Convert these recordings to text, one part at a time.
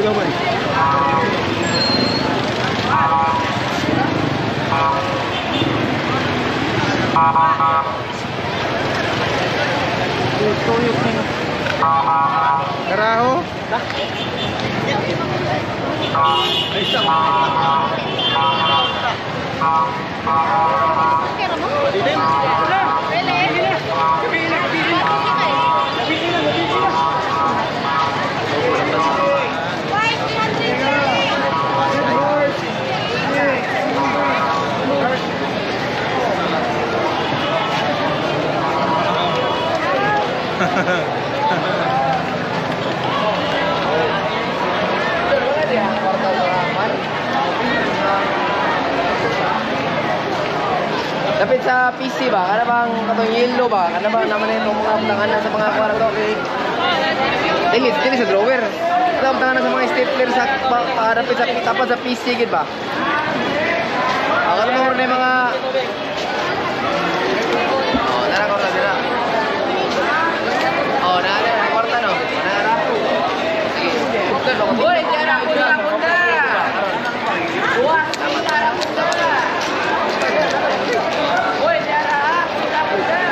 Gamay. Karaho? Dapat sa PC ba? Kana bang katong yellow ba? Kana bang naman yung mga tanganan sa mga kwarto? Dili, dili sa drawer. Alam tanganan sa mga stapler sa dapat sa tapat sa PC gid ba? Ah, kana mo na mga. Oh, tara ko dira. Oh, naa na kwarta no. Naa ra. Sige. Boy, tara punta punta. Buwa, tara punta. Boy, tara punta punta.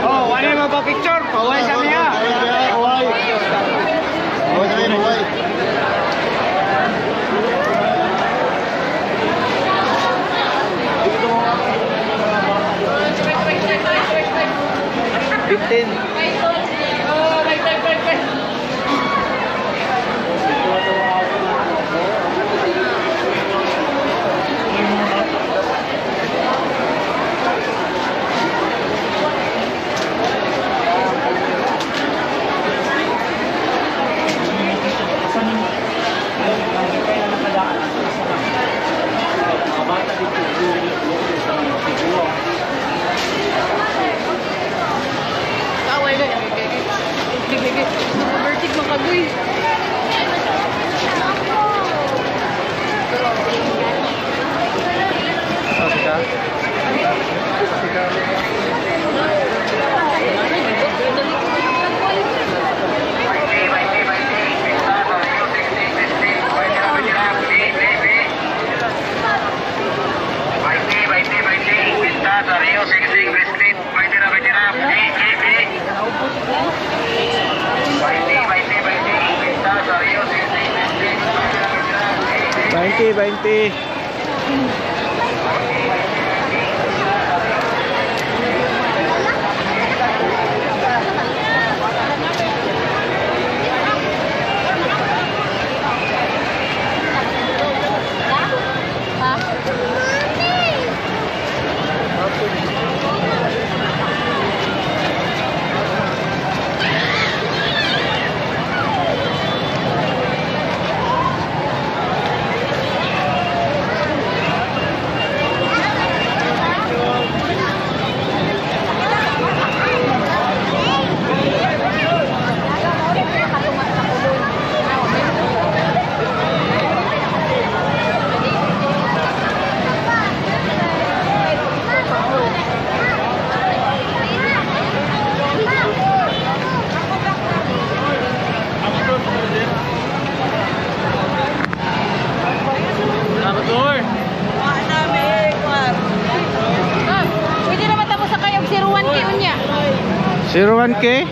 Oh, wala mo pa picture, paway sa niya. Paway. Paway sa niya, paway. 15. 20, 20. Pwede naman tapos sa kayo 01K unya. 01K?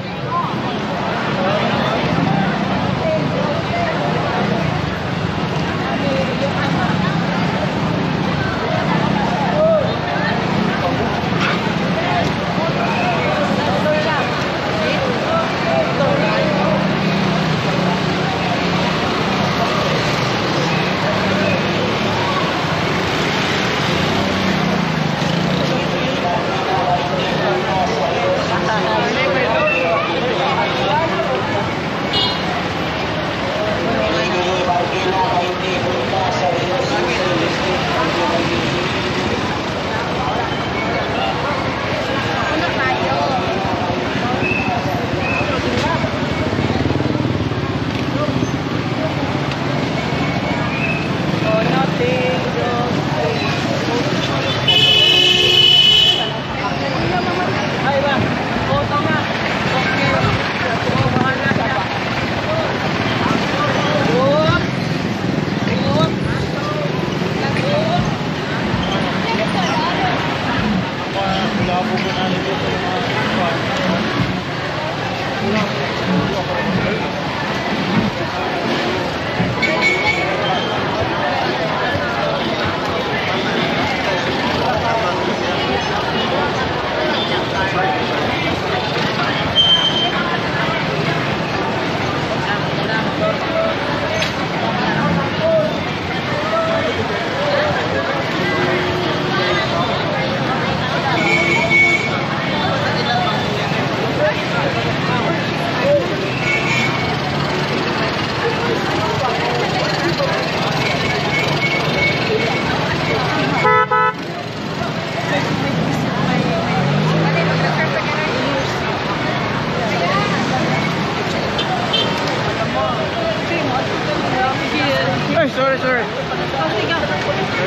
Ay, sorry, sorry.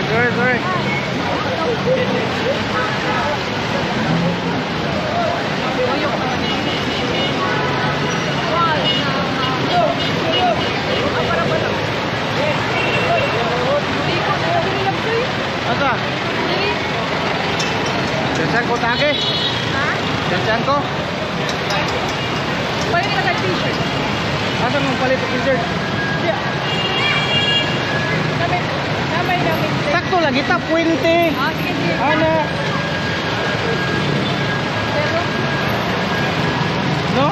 Sorry, sorry. Asa? Jangan ko tage. Ha? Jangan ko. Palit ka t-shirt. Asa mong palit og t-shirt? Namay namin. Sakto lagi ta puente. Ah, sige, sige. Ana. Pero, No?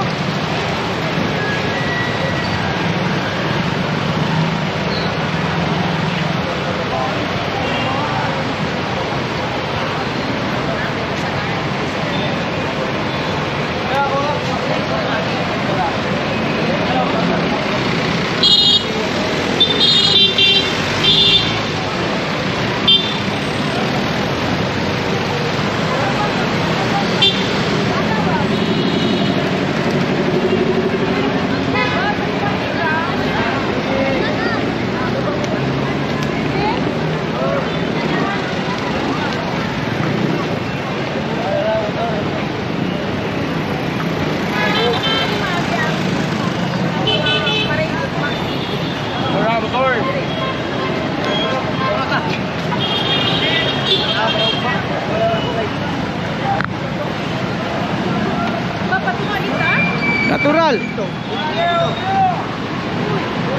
Natural.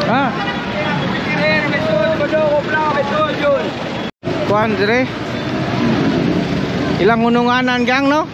Ha? Kuan dire. Ilang hununganan gang no?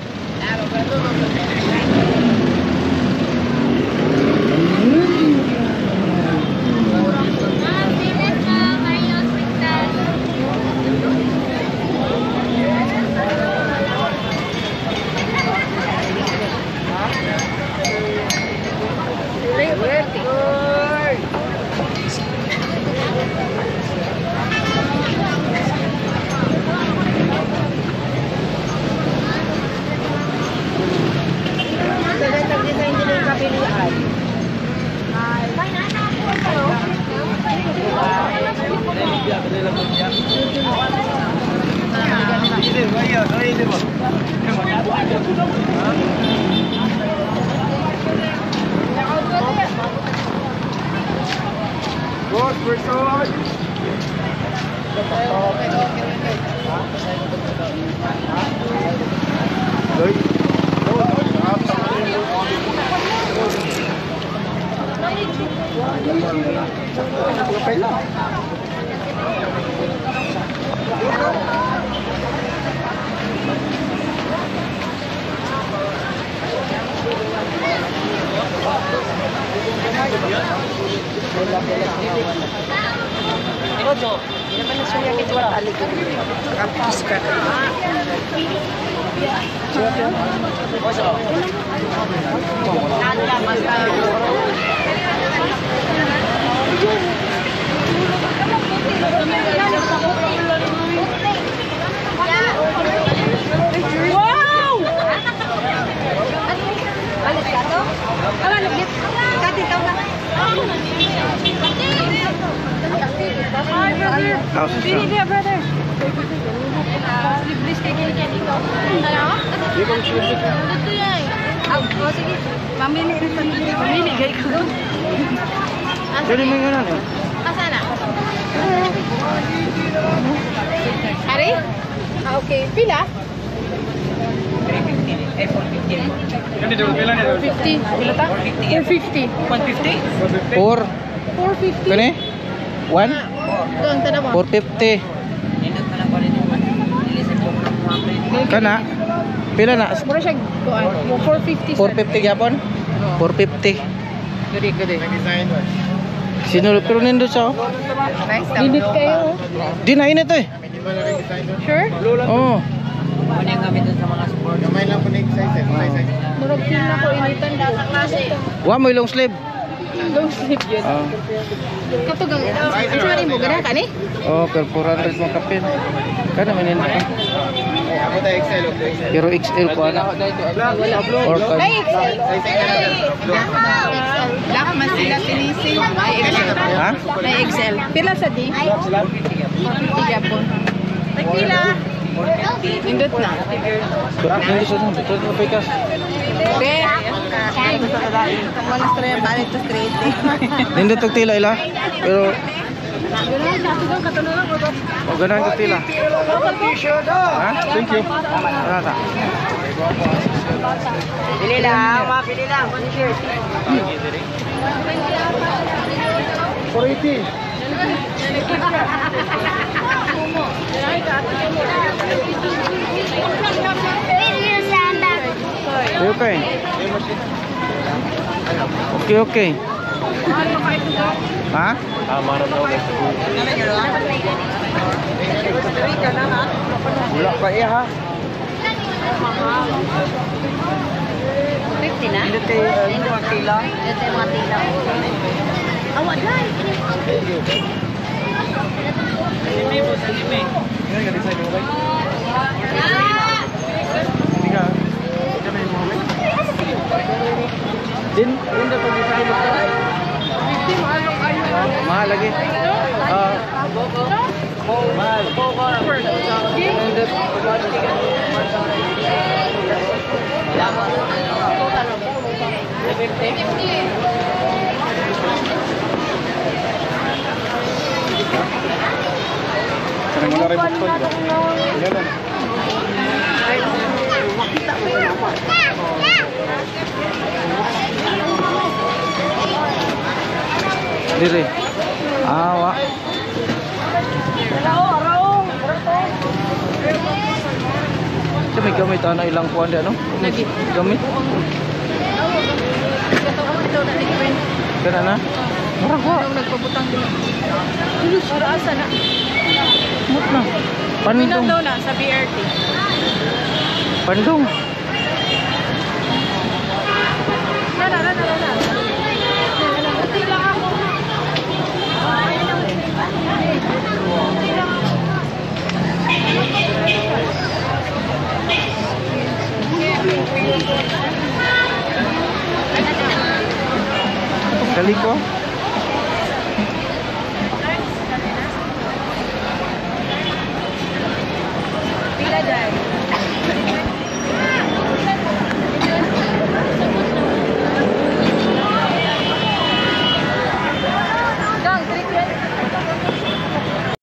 Wow! Hi, brother. Dili dia, brother. Sleeveless kay kini kay dito. Ano? Dito yan. Oh, sige. Mamili rin sa mamili gay ko. Dili mo nga na. Asa na? Ari? Ah, okay. Pila? 350. Eh, 450. 450. Pila ta? 450. 150? 4. 450. Kani? 1? Doon, tanaw mo. 450. Nindot na lang quality. Ilisip ko muna. Kana? Pila na? Mura siya kuan. 450. 450 gyapon? 450. Gudi, gudi. Sino pero nindot siya oh. Init kayo. Di na init eh. Sure? Oh. Ano yung gamit dun sa mga sport? Gamay lang po na size eh. Size size. Murag feel na ko initan ko. Wa mo long sleeve. Long sleeve yun. Ah. Katugang, ang sorry mo, gana ka ni? Oh, per 400 mo kapin. Kana man nindot. Ako tayo XL. Pero XL ko ana. Or kan. Ay, XL. Black man sila tinisi. Ay, XL. Ha? May XL. Pila sa di? 450 Japon. Pila. Indot na. Nindot sa dito na pikas. Be. Wala straya balik to straight. Nindot og tila ila. Pero o ganahan ka tila. Ha? Thank you. Tara. Pili lang, mga pili lang. T-shirt. 480. Okay. Okay, okay. Ha? Tama na daw. Wala pa iya ha. 50 na? Nindot kay mga tila. Ito yung mga tila. Awa, dai. Din, nindot pag design mo. Mahal lagi. Ah. Mahal. Nindot. Sana mo na rin bukton. Yan lang. Dire. Ah, wa. Sa may gamit ana ilang kuan di ano? Gamit. Kana na? Murag wa. Nagpabutang din. Para asa na? Mut na. Pandong. Daw na sa BRT. Pandong. Na na na na na. Tila ako. Kaliko.